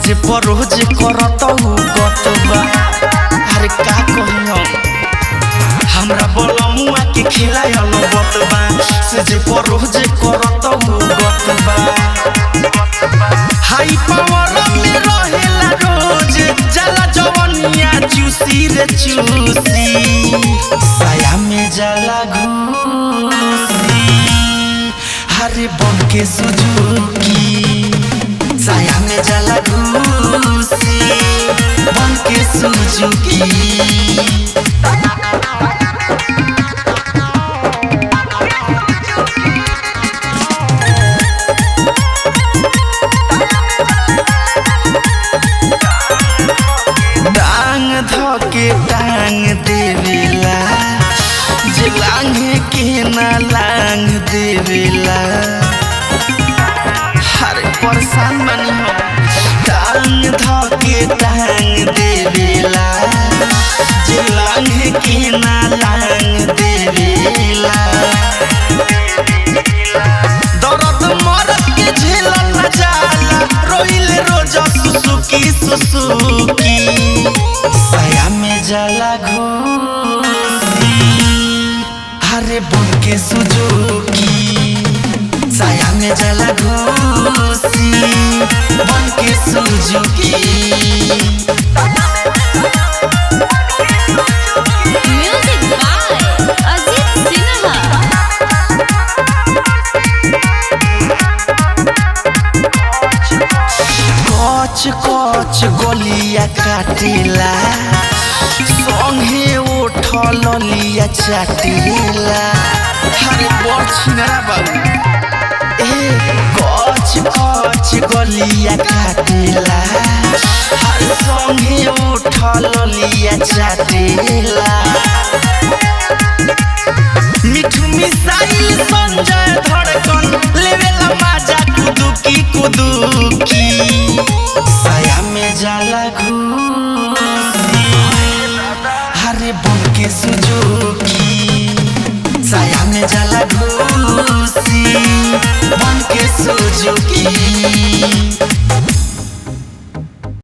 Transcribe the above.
जे परोज करत उ गतबा। अरे का कही हम, हमरा बलमुआ के खेला अलबत बा। से जे परोज करत उ गतबा। हाई पावर में रहेला रोज, जाला जवनिया चूसी रे चूसी। साया में जाला घूसी, हरे बन के सुजुकी। साया में जाला घूसी, बन के सुजुकी। टांग धके टांग देवेला, जे लांघे के ना लांघ देवेला। अरे परेशान बानी हम। टांग धके टांग देवेला, जे लांघे के ना लांघ देवेला। दर्द मरद के झेलल न जाला, रोइले रोज सुसुकी सुसुकी। साया में जाला घूसी, हरे बन के सुजुकी। साया में जाला घूसी, बन के Suzuki. Music by Ajit Sinha. कच कच गलिया काटेला, संगे उठ ललिया चाटेला। अरे बड़ छिनरा बाबू। ए कच कच गलिया काटेला, हर संगे उठ ललिया चाटेला। मिठू मिसाइल संजय धड़कन लेवेला माजा कुदुकी कुदुकी। साया में जाला घूसी, हरे बन के सुजुकी। साया में जाला घूसी, बन के सुजुकी।